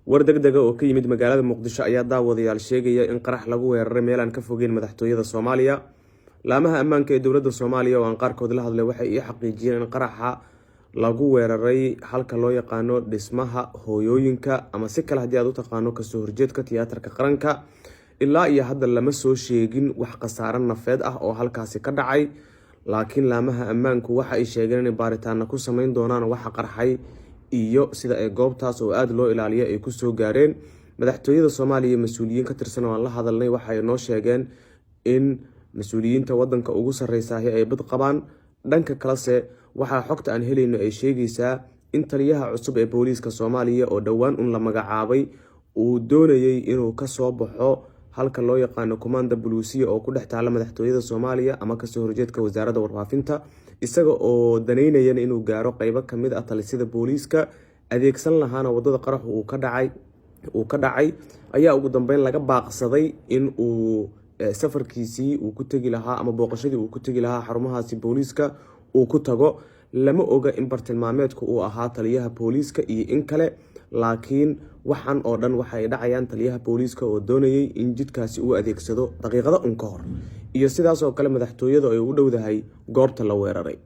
War degdega oo ka yimid magaalada Muqdisho ayaa, daawadayaal, sheegaya in qarax lagu weeraray meel aan ka fogeyn madaxtooyada Soomaaliya. Laamaha ammaanka ee dowladda Soomaaliya oo aan qaarkood la hadlay waxay ii xaqiijiyeen in qaraxa lagu weeraray halka loo yaqaano Dhismaha Hooyooyinka, ama si kale haddii aad u taqaano, kasoo horjeedka Tiyaatarka Qaranka. Ilaa iyo hadda lama soo sheegin wax khasaare nafeed ah oo halkaasi ka dhacay, laakiin laamaha ammaanku waxa ay sheegeen inay baaritaana ku sameyn doonaan waxa qarxay iyo sida ay goobtaas oo aada loo ilaaliyo ay kusoo gaareen. Madaxtooyada Soomaaliya mas-uuliyiin ka tirsan oo aan la hadalnay waxay noo sheegeen in mas-uuliyiinta wadanka ugu sarreysaahi ay bad qabaan. Dhanka kalese, waxaa xogta aan helayno ay sheegaysaa in taliyaha cusub ee booliiska Soomaaliya oo dhowaan un la magacaabay uu doonayay inuu kasoo baxo halka loo yaqaano Commanda Buluusiya oo ku dhex taala madaxtooyada Soomaaliya ama kasoo horjeedka Wasaaradda Warfaafinta, isaga oo danaynayana inuu gaaro qeybo kamid ah talisyada booliiska, adeegsan lahaana wadada qaraxu uu ka dhacay, ayaa ugu dambeyn laga baaqsaday in uu safarkiisii uu ku tegi lahaa ama booqashadii uu ku tegi lahaa xarumahaasi booliiska uu ku tago. Lama oga in bartilmaameedku uu ahaa taliyaha booliiska iyo in kale, laakiin waxan oo dhan waxay dhacayaan taliyaha booliiska oo doonayay in jidkaasi uu adeegsado daqiiqado un ka hor, iyo sidaas oo kale madaxtooyada ay u dhowdahay goobta la weeraray.